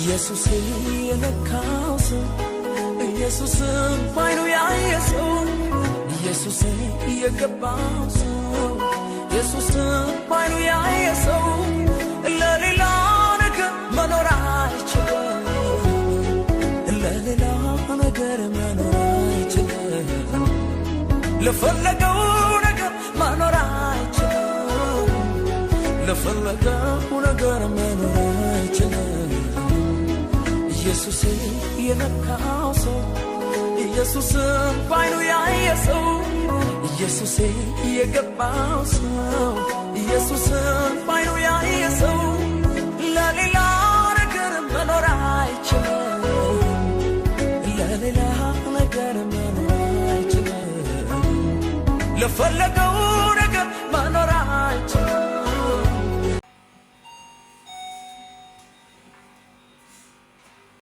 ኢየሱስን የነካው ሰው፣ ኢየሱስን ባይኑ ያየ ሰው፣ ኢየሱስን የገባው ሰው፣ ኢየሱስን ባይኑ ያየ ሰው ለሌላ ነገር መኖር አይችልም። ለሌላ ነገር መኖር አይችልም። ለፈለገው ነገር መኖር አይችልም። ለፈለገው ነገር መኖር አይችልም። ኢየሱስን የነካው ሰው፣ ኢየሱስን ባይኑ ያየ ሰው፣ ኢየሱስን የገባው ሰው፣ ኢየሱስን ባይኑ ያየ ሰው ለሌላ ነገር መኖር አይችልም። ለሌላ ነገር መኖር አይችልም። ለፈለገው